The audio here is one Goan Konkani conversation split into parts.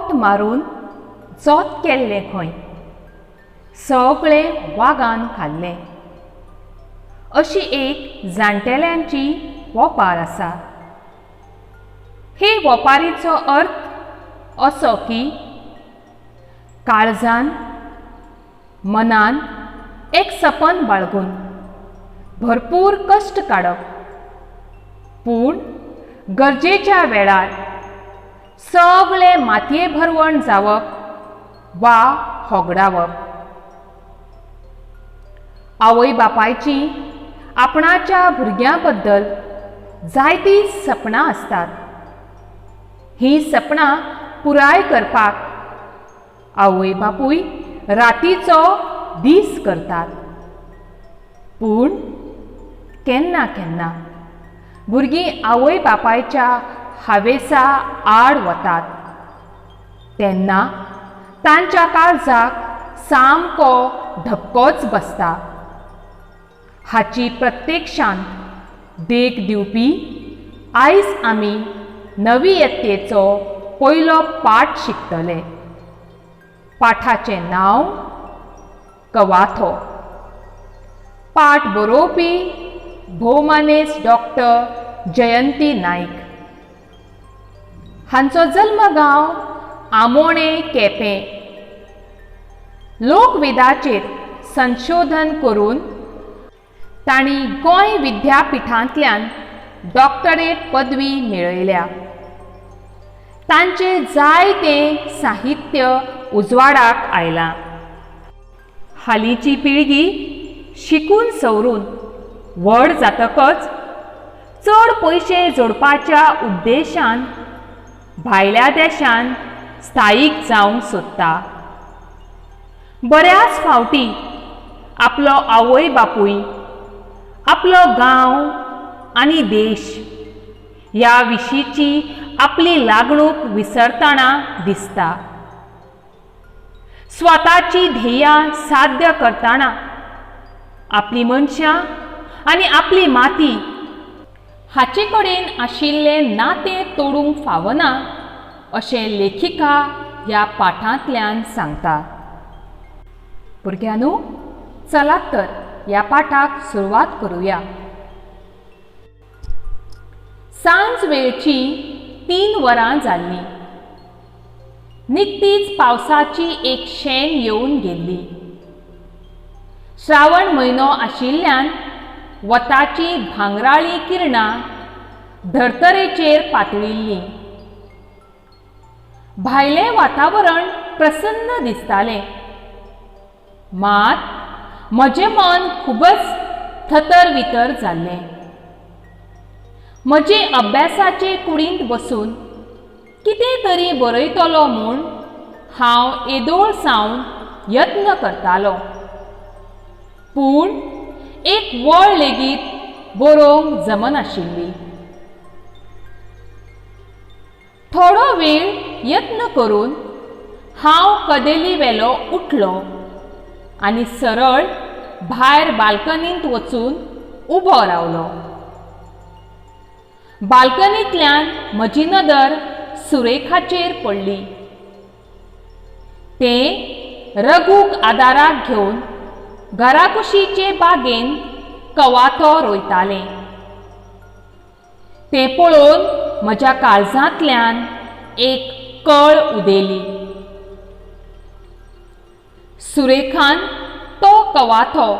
खोंट मारून जोत केल्लें खंय, सगळें वागान खाल्लें, अशी एक जाणटेल्यांची ओपार आसा. हे ओपारीचो अर्थ असो की काळजान मनान एक सपन बाळगून भरपूर कश्ट काडप, पूण गरजेच्या वेळार सगळें मातये भरवण जावप वा होगडावप. आवय बापायची आपणाच्या भुरग्यां बद्दल जायतीं सपनां आसतात. हीं सपनां पुराय करपाक आवय बापूय रातीचो दीस करतात, पूण केन्ना केन्ना भुरगीं आवय बापायच्या हावेसा आड वतात तेन्ना तांच्या काळजाक सामको धपकोच बसता. हाची प्रत्यक्षांत देख दिवपी आयज आमी नवी यत्तेचो पयलो पाठ शिकतले. पाठाचें नांव कवाथो. पाठ बरोवपी भोवमानेस्त डॉक्टर जयंती नायक. हांचो जल्मगांव आमोणें केपें. लोकवेदाचेर संशोधन करून तांणी गोंय विद्यापिठांतल्यान डॉक्टरेट पदवी मेळयल्या. तांचें जायतें साहित्य उजवाडाक आयलां. हालींची पिळगी शिकून सवरून व्हड जातकच चड पयशे जोडपाच्या उद्देशान भायल्या देशान स्थायीक जावंक सोदता. बऱ्याच फावटी आपलो आवय बापूय, आपलो गांव आनी देश ह्या विशींची आपली लागणूक विसरतना दिसता. स्वताची ध्येयां साध्य करतना आपली मनशां आनी आपली माती हाचे कडेन आशिल्लें नातें तोडूंक फावना अशें लेखिका ह्या पाठांतल्यान सांगता. भुरग्यांनो, चलात तर ह्या पाठाक सुरवात करुया. सांज वेळची 3 वरां जाल्लीं. निकतीच पावसाची एक शेन येवन गेल्ली. श्रावण म्हयनो आशिल्ल्यान वताची भांगराळी किरणां धर्तरेचेर पातळिल्लीं. भायलें वातावरण प्रसन्न दिसतालें, मात म्हजें मन खूबच थतर वितर जाल्लें. म्हजे अभ्यासाचे कुडींत बसून कितें तरी बरयतलो म्हूण हांव येदोळ सावन यत्न करतालो, पूण एक वळ लेगीत बरोवंक जमनाशिल्ली. थोडो वेळ यत्न करून हांव कदेली वेलो उठलो आनी सरळ भायर बाल्कनींत वचून उबो रावलो. बाल्कनींतल्यान म्हजी नदर सुरेखाचेर पडली. तें रघूक आदाराक घेवन घराकुशीचे बागेन कवाथो रोयतालें. तें पळोवन म्हज्या काळजांतल्यान एक कळ उदेली. सुरेखान तो कवाथो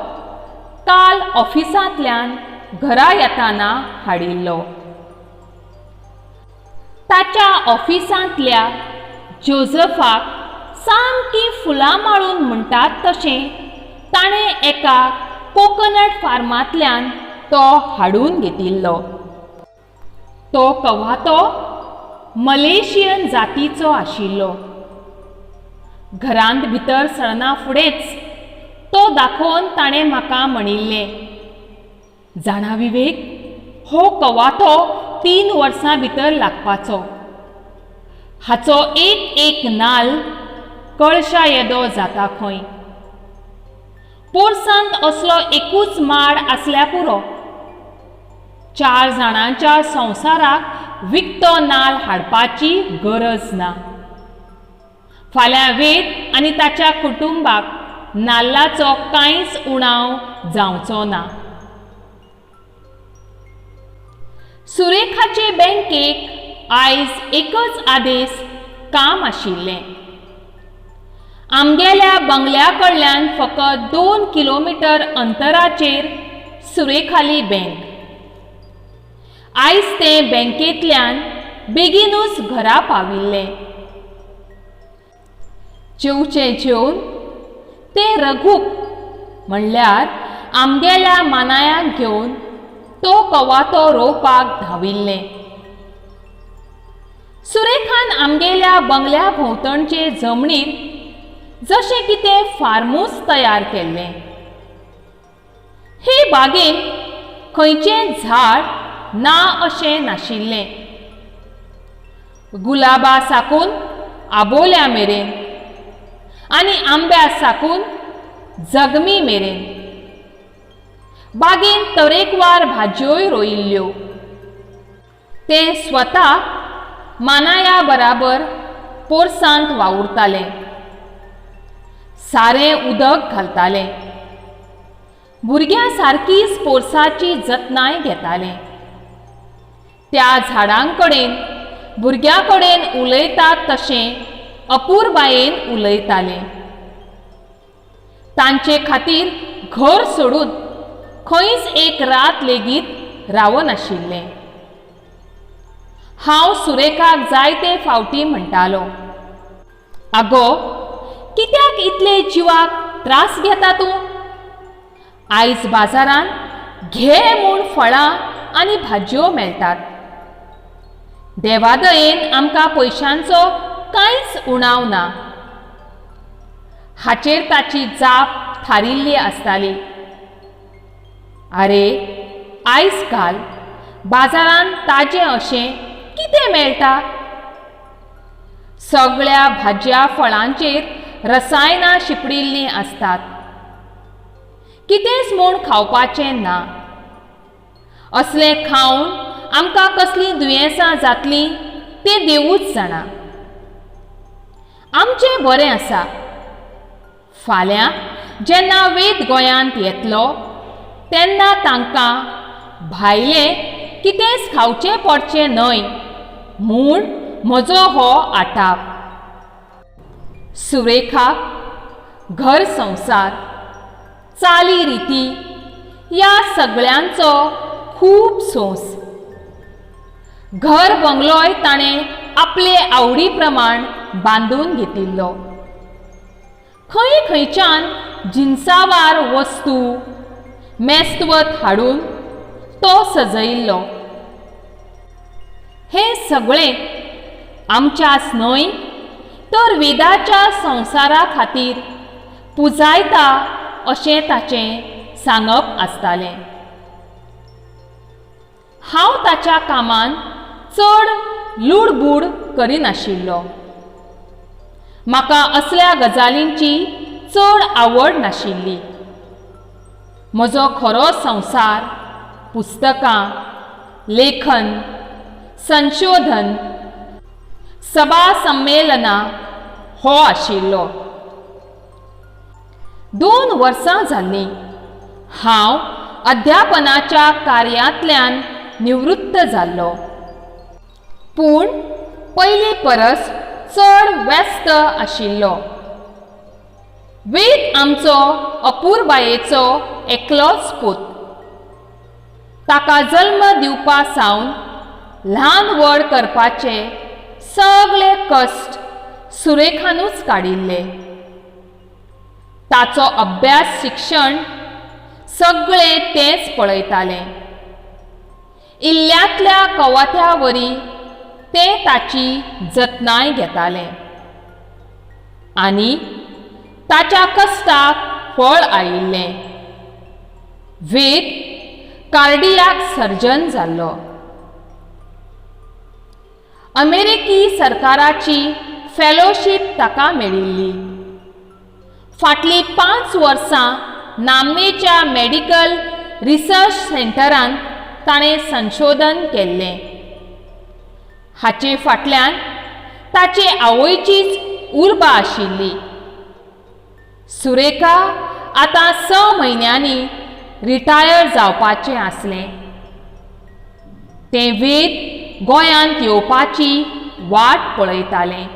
काल ऑफिसांतल्यान घरा येताना हाडिल्लो. ताच्या ऑफिसांतल्या जोजफाक सामकी फुलां माळून म्हणटात तशें ताणें एका कोकोनट फार्मांतल्यान तो हाडून घेतिल्लो. तो कवाथो मलेशियन जातीचो आशिल्लो. घरांत भितर सरना फुडेंच तो दाखोवन ताणें म्हाका म्हणिल्लें, जाणा विवेक, हो कवाथो 3 वर्सां भितर लागपाचो. हाचो एक एक नाल्ल कळशा येदो जाता खंय. पोरसांत असलो एकूच माड आसल्या पुरो. 4 जाणांच्या संवसाराक विकतो नाल हाडपाची गरज ना. फाल्यां वेद आनी ताच्या कुटुंबाक नाल्लाचो कांयच उणाव जावचो ना. सुरेखाचे बँकेक आयज एकच आदेस काम आशिल्लें. आमगेल्या बंगल्या कडल्यान फकत 2 किलोमिटर अंतराचेर सुरेखाली बँक. आयज तें बँकेंतल्यान बेगीनूच घरा पाविल्लें. जेवचें जेवन तें रघूक म्हणल्यार आमगेल्या मानायाक घेवन तो कवाथो रोवपाक धांविल्लें. सुरेखान आमगेल्या बंगल्या भोंवतणचे जमनीर जशें कितें फार्मूच तयार केल्लें. हे बागेंत खंयचें झाड ना अशें नाशिल्लें. गुलाबा साकून आबोल्या मेरेन आनी आंब्या साकून जगमी मेरेन बागेंत तरेकवार भाजयोय रोयिल्ल्यो. तें स्वता मानाया बराबर पोरसांत वावुरतालें. सारें उदक घालतालें. भुरग्यां सारकीच पोरसाची जतनाय घेतालें. त्या झाडां कडेन भुरग्यां कडेन उलयतात तशें अपुरबायेन उलयतालें. तांचे खातीर घर सोडून खंयच एक रात लेगीत रावनाशिल्लें. हांव सुरेखाक जायते फावटी म्हणटालो, आगो कित्याक इतले जिवाक त्रास घेता तूं? आयज बाजारांत घे म्हूण फळां आनी भाजयो मेळटात. देवादयेन आमकां पयशांचो कांयच उणाव ना. हाचेर ताची जाप थारिल्ली आसताली, आरे आयज काल बाजारांत ताजें अशें कितें मेळटा? सगळ्या भाजया फळांचेर रसायनां शिंपडिल्लीं आसतात. कितेंच म्हूण खावपाचें ना. असलें खावन आमकां कसलीं दुयेंसां जातलीं तें देवूच जाणा. आमचें बरें आसा. फाल्यां जेन्ना वेद गोंयांत येतलो तेन्ना तांकां भायलें कितेंच खावचें पडचें न्हय म्हूण म्हजो हो आटाप. सुरेखाक घर संवसार, चाली रिती ह्या सगळ्यांचो खूब सोंस. घर बंगलोय ताणें आपले आवडी प्रमाण बांदून घेतिल्लो. खंय खंयच्यान जिनसावार वस्तू मेस्तवत हाडून तो सजयिल्लो. हें सगळें आमच्याच न्हय तर वेदाच्या संवसारा खातीर पुजायता अशें ताचें सांगप आसतालें. हांव ताच्या कामांत चड लुडबूड करिनाशिल्लो. म्हाका असल्या गजालींची चड आवड नाशिल्ली. म्हजो खरो संवसार पुस्तकां, लेखन, संशोधन, सभा संमेलनां हो आशिल्लो. 2 वर्सां जाल्लीं हांव अध्यापनाच्या कार्यांतल्यान निवृत्त जाल्लो. पूण पयलीं परस चड व्यस्त आशिल्लो. वेद आमचो अपुरबायेचो एकलोच पूत. ताका जल्म दिवपा सावन ल्हान व्हड करपाचे सगळे कश्ट सुरेखानूच काडिल्ले. ताचो अभ्यास शिक्षण सगळें तेंच पळयतालें. इल्ल्यांतल्या कवाथ्या वरी तें ताची जतनाय घेतालें आनी ताच्या कश्टाक फळ आयिल्लें. वेद कार्डियाक सर्जन जाल्लो. अमेरिकी सरकाराची फेलोशीप ताका मेळिल्ली. फाटलीं 5 वर्सां नामनेच्या मेडिकल रिसर्च सेंटरांत ताणें संशोधन केल्लें. हाचे फाटल्यान ताचे आवयचीच उर्बा आशिल्ली. सुरेखा आतां 6 म्हयन्यांनी रिटायर जावपाचें आसलें. तें वेद गोंयांत येवपाची वाट पळयतालें.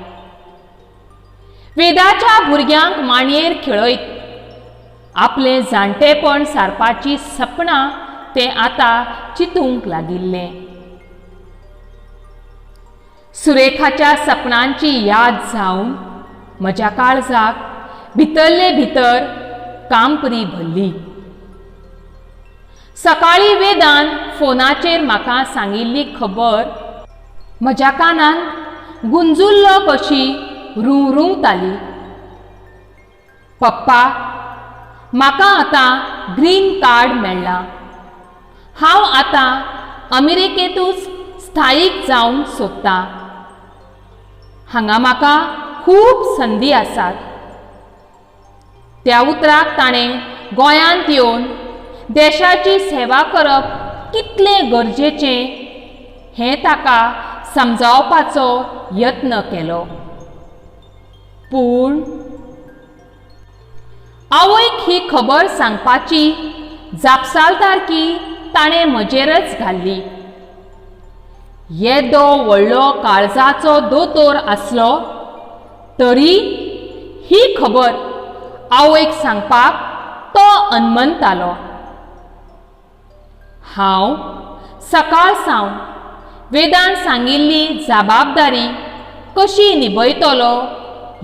वेदाच्या भुरग्यांक मांडयेर खेळयत आपलें जाणटेपण सारपाची सपनां तें आतां चिंतूंक लागिल्लें. सुरेखाच्या सपनांची याद जावन म्हज्या काळजाक भितरले भितर कांपरी भरली. सकाळीं वेदान फोनाचेर म्हाका सांगिल्ली खबर म्हज्या कानान गुंजुल्लो कशी रुंवरुंवताली. पप्पा, म्हाका आतां ग्रीन कार्ड मेळ्ळां. हांव आतां अमेरिकेंतूच स्थायीक जावंक सोदतां. हांगा म्हाका खूब संदी आसात. त्या उतराक ताणें गोंयांत येवन देशाची सेवा करप कितलें गरजेचें हें ताका समजावपाचो यत्न केलो. पूण आवयक ही खबर सांगपाची जापसालदारकी ताणें म्हजेरच घाल्ली. येदो व्हडलो काळजाचो दोतोर आसलो तरी ही खबर आवयक सांगपाक तो अनमनतालो. हांव सकाळ सावन वेदान सांगिल्ली जबाबदारी कशी निभयतलो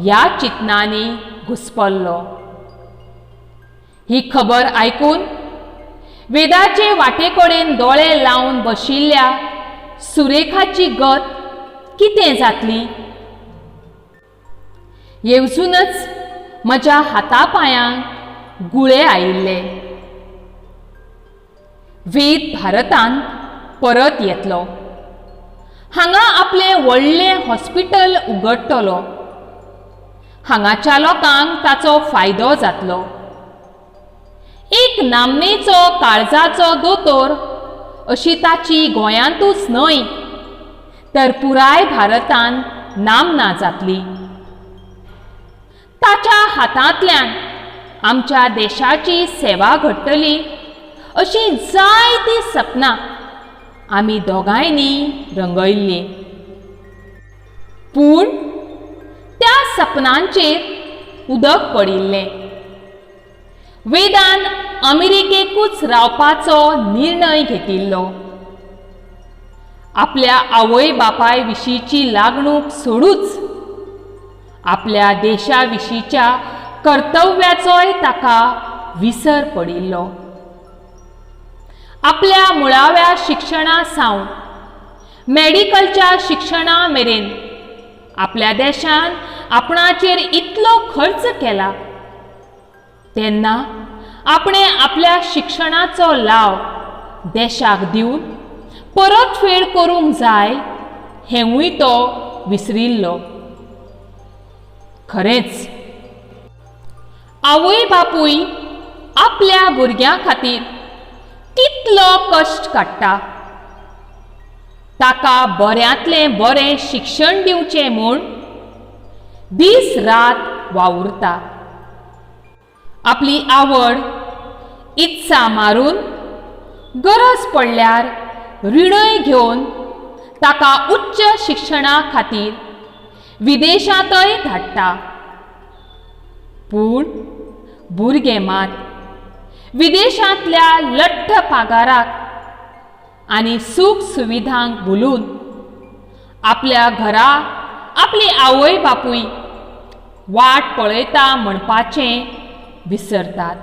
ह्या चिंतनांनी घुस्पल्लो. ही खबर आयकून वेदाचे वाटेकडेन दोळे लावन बशिल्ल्या सुरेखाची गत कितें जातली येवजूनच म्हज्या हाता पांयांक गुळे आयिल्ले. वेद भारतांत परत येतलो, हांगा आपलें व्हडलें हॉस्पिटल उगडटलो, हांगाच्या लोकांक ताचो फायदो जातलो. एक नामनेचो काळजाचो दोतोर अशी ताची गोंयांतूच न्हय तर पुराय भारतांत नामना जातली. ताच्या हातांतल्यान आमच्या देशाची सेवा घडटली अशीं जायतीं सपनां आमी दोगांयनी रंगयल्लीं. पूण त्या सपनांचेर उदक पडिल्लें. वेदान अमेरिकेकूच रावपाचो निर्णय घेतिल्लो. आपल्या आवय बापाय विशींची लागणूक सोडूच आपल्या देशा विशींच्या कर्तव्याचोय ताका विसर पडिल्लो. आपल्या मुळाव्या शिक्षणा सावन मेडिकलच्या शिक्षणा मेरेन आपल्या देशान आपणाचेर इतलो खर्च केला तेन्ना आपणे आपल्या शिक्षणाचो लाव देशाक दिवन परतफेड करूंक जाय हेंवूय तो विसरिल्लो. खरेंच आवय बापूय आपल्या भुरग्यां खातीर कितलो कश्ट काडटा, ताका बऱ्यांतलें बरें शिक्षण दिवचें म्हूण दीस रात वावुरता. आपली आवड इत्सा मारून गरज पडल्यार रिणय घेवन ताका उच्च शिक्षणा खातीर विदेशांतय धाडटा. पूण भुरगें मात विदेशांतल्या लठ्ठ पागाराक आनी सूख सुविधांक भुलून आपल्या घरा आपली आवय बापूय वाट पळयता म्हणपाचें विसरतात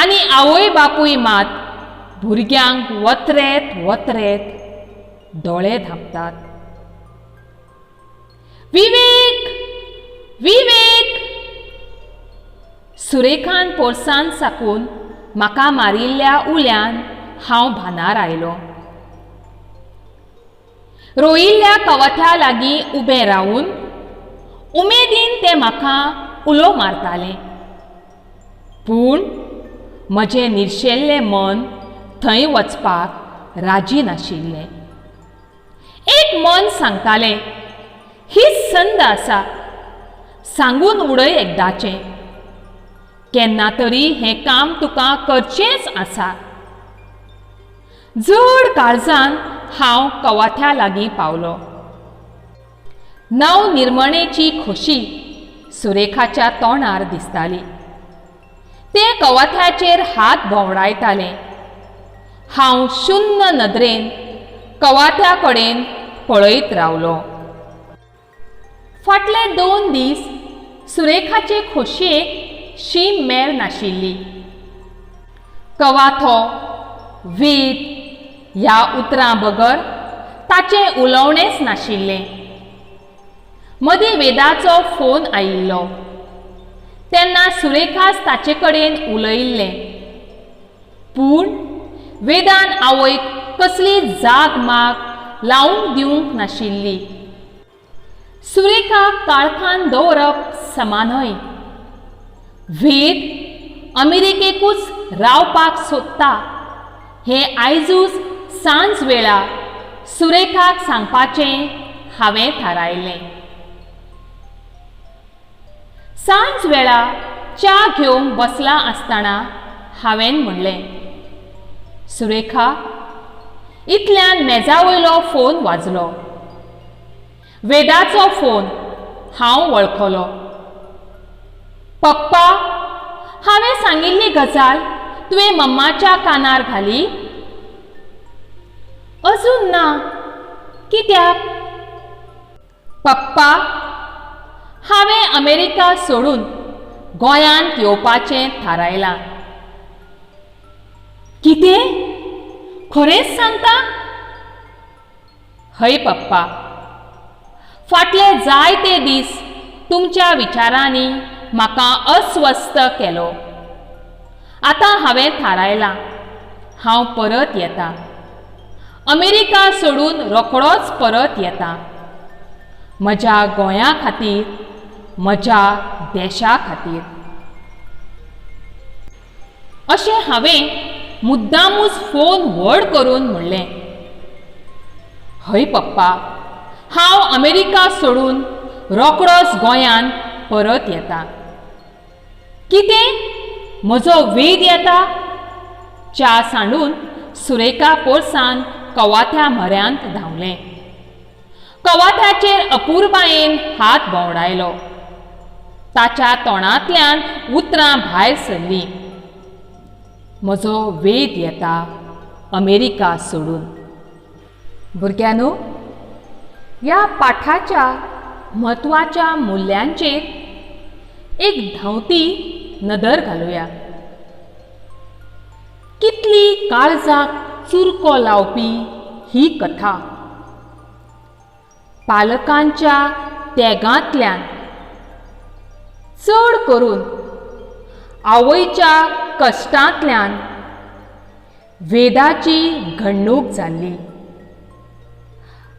आनी आवय बापूय मात भुरग्यांक वत्रेत वत्रेत दोळे धांपतात. विवेक, विवेक! सुरेखान पोरसान साकून म्हाका मारिल्ल्या उल्यान हांव भानार आयलो. रोयिल्ल्या कवथ्या लागीं उबें रावन उमेदीन तें म्हाका उलो मारतालें. पूण म्हजें निर्शेल्लें मन थंय वचपाक राजी नाशिल्लें. एक मन सांगतालें, हीच संद आसा, सांगून उडय एकदाचें. केन्ना तरी हें काम तुका करचेंच आसा. जड काळजान हांव कवाथ्या लागीं पावलो. नवनिर्मणेची खोशी सुरेखाच्या तोंडार दिसताली. तें कवाथ्याचेर हात भोंवडायतालें. हांव शून्य नदरेन कवाथ्या कडेन पळयत रावलो. फाटले 2 दीस सुरेखाचे खोशयेक शीम मेर नाशिल्ली. कवाथो, वेद ह्या उतरां बगर ताचें उलोवणेंच नाशिल्लें. मदीं वेदाचो फोन आयिल्लो तेन्ना सुरेखाच ताचे कडेन उलयिल्लें. पूण वेदान आवयक कसली जाग माग लावंक दिवंक नाशिल्ली. सुरेखाक काळखान दवरप समा न्हय. वेद अमेरिकेकूच रावपाक सोदता हें आयजूच सांज वेळा सुरेखाक सांगपाचें हांवें थारायलें. सांज वेळा च्या घेवंक बसला आसतना हांवें म्हणलें, सुरेखा. इतल्यान मेजा वयलो फोन वाजलो. वेदाचो फोन हांव वळखलो. पप्पा, हांवें सांगिल्ली गजाल तुवें मम्माच्या कानार घाली? अजून ना. कित्याक? पप्पा, हांवें अमेरिका सोडून गोंयांत येवपाचें थारायलां. कितें? खरेंच सांगता? हय पप्पा, फाटले जायते दीस तुमच्या विचारांनी म्हाका अस्वस्थ केलो. आतां हांवें थारायलां, हांव परत येता. अमेरिका सोडून रोखडोच परत येता. म्हज्या गोंया खातीर, म्हज्या देशा खातीर. अशें हांवें मुद्दामूच फोन व्हड करून म्हणलें. हय पप्पा, हांव अमेरिका सोडून रोखडोच गोंयांत परत येता. कितें? म्हजो वेद येता? च्या सांडून सुरेखा पोरसान कवाथ्या म्हऱ्यांत धांवलें. कवाथ्याचेर अपुरबायेन हात भोंवडायलो. ताच्या तोंडांतल्यान उतरां भायर सरलीं, म्हजो वेद येता अमेरिका सोडून. भुरग्यांनो, ह्या पाठाच्या म्हत्वाच्या मुल्यांचेर एक धांवती नदर घालुया. कितली काळजाक चुरको लावपी ही कथा. पालकांच्या त्यागांतल्यान, चड करून आवयच्या कश्टांतल्यान वेदाची घडणूक जाल्ली.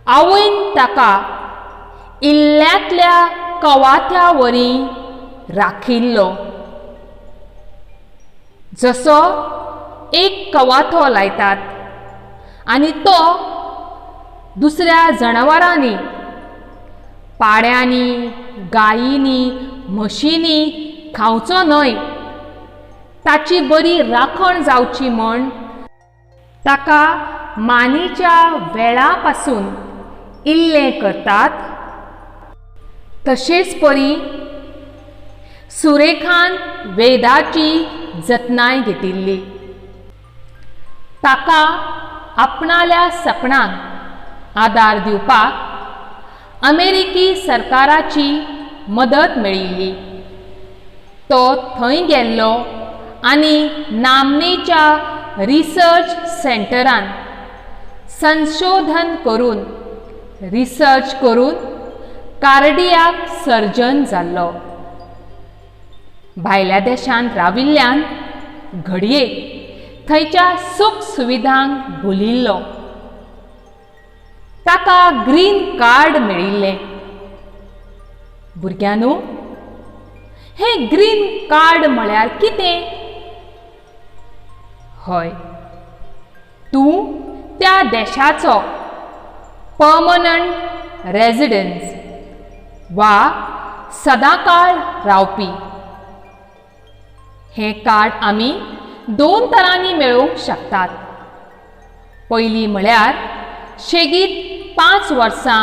आवयन ताका इल्ल्यांतल्या कवाथ्या वरी राखिल्लो. जसो एक कवाथो लायतात आनी तो दुसऱ्या जनावरांनी, पाड्यांनी, गायींनी, म्हशींनी खावचो न्हय, ताची बरी राखण जावची म्हण ताका मानीच्या वेळा पासून इल्लें करतात, तशेंच परी सुरेखान वेदाची जतनाय घेतिल्ली. ताका आपणाल्या सपनांक आदार दिवपाक अमेरिकी सरकाराची मदत मेळिल्ली. तो थंय गेल्लो आनी नामनेच्या रिसर्च सेंटरान संशोधन करून, रिसर्च करून कार्डियाक सर्जन जाल्लो. भायल्या देशांत राविल्ल्यान घडये थंयच्या सुख सुविधांक भुलिल्लो. ताका ग्रीन कार्ड मेळिल्लें. भुरग्यांनो, हें ग्रीन कार्ड म्हळ्यार कितें? हय, तूं त्या देशाचो पर्मनंट रेजिडन्स वा सदांकाळ रावपी. हें कार्ड आमी दोन तरांनी मेळोवंक शकतात. पयली म्हळ्यार शेगीत 5 वर्सां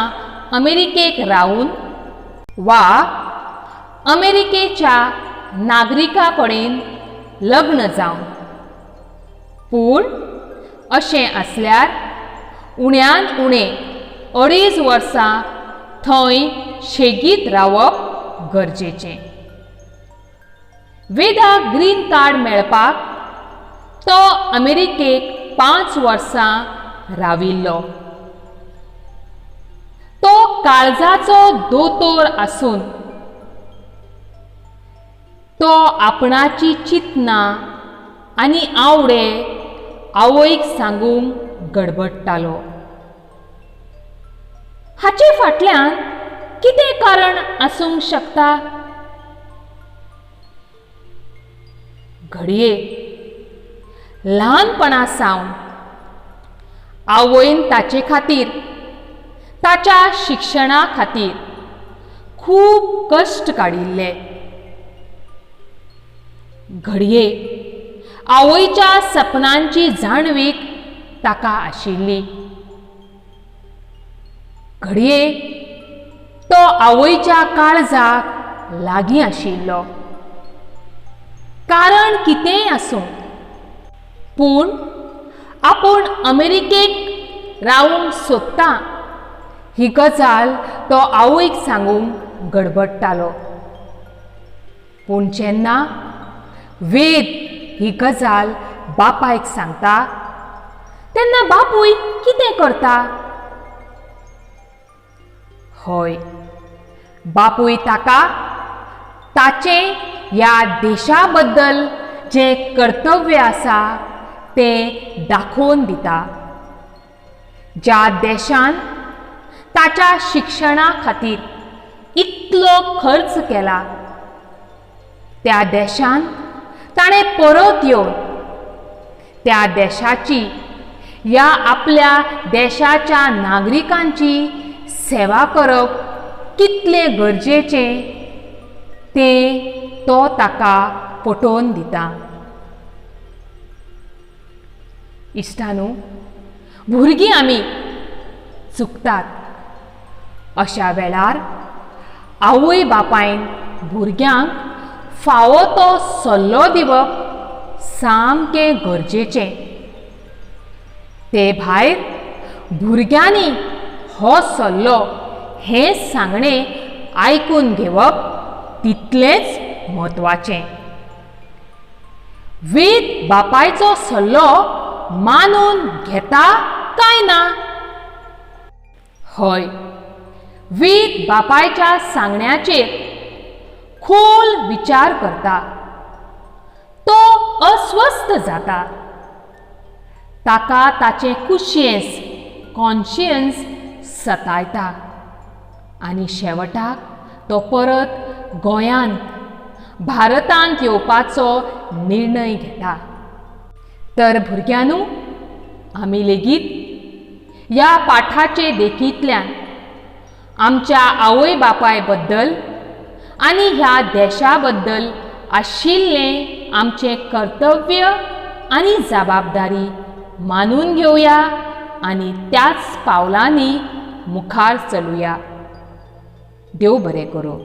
अमेरिकेक रावन वा अमेरिकेच्या नागरिका कडेन लग्न जावन. पूण अशें आसल्यार उण्यान उणें 2.5 वर्सां थंय शेगीत रावप गरजेचें. वेदाक ग्रीन कार्ड मेळपाक तो अमेरिकेक 5 वर्सां राविल्लो. तो काळजाचो दोतोर आसून तो आपणाची चिंतना आनी आवडे आवयक सांगूंक गडबडटालो. हाचे फाटल्यान कितें कारण आसूंक शकता? घडये ल्हानपणा सावन आवयन ताचे खातीर, ताच्या शिक्षणा खातीर खूब कश्ट काडिल्ले. घडये आवयच्या सपनांची जाणवीक ताका आशिल्ली. घडये तो आवयच्या काळजाक लागीं आशिल्लो. कारण कितेंय आसूं, पूण आपूण अमेरिकेक रावंक सोदता ही गजाल तो आवयक सांगूंक गडबडटालो. पूण जेन्ना वेद ही गजाल बापायक सांगता तेन्ना बापूय कितें करता? हय, बापूय ताका ताचें ह्या देशा बद्दल जें कर्तव्य आसा तें दाखोवन दिता. ज्या देशान ताच्या शिक्षणा खातीर इतलो खर्च केला त्या देशान ताणें परत येवन त्या देशाची या आपल्या देशाच्या नागरिकांची सेवा करप कितलें गरजेचें तें तो ताका पटोवन दिता. इश्टानू, भुरगीं आमी चुकतात. अशा वेळार आवय बापायन भुरग्यांक फावो तो सल्लो दिवप सामकें गरजेचें. ते भायर भुरग्यांनी हो सल्लो हें सांगणें आयकून घेवप तितलेंच म्हत्वाचें. वेद बापायचो सल्लो मानून घेता काय ना? हय, वेद बापायच्या सांगण्याचेर खोल विचार करता. तो अस्वस्थ जाता. ताका ताचें कुशियेंस, कॉन्शियन्स सतायता आनी शेवटाक तो परत गोंयांत, भारतांत येवपाचो निर्णय घेता. तर भुरग्यांनू, आमी लेगीत ह्या पाठाचे देखींतल्यान आमच्या आवय बापाय बद्दल आनी ह्या देशा बद्दल आशिल्लें आमचें कर्तव्य आनी जबाबदारी मानून घेवया आनी त्याच पावलांनी मुखार चलुया. देव बरें करूं.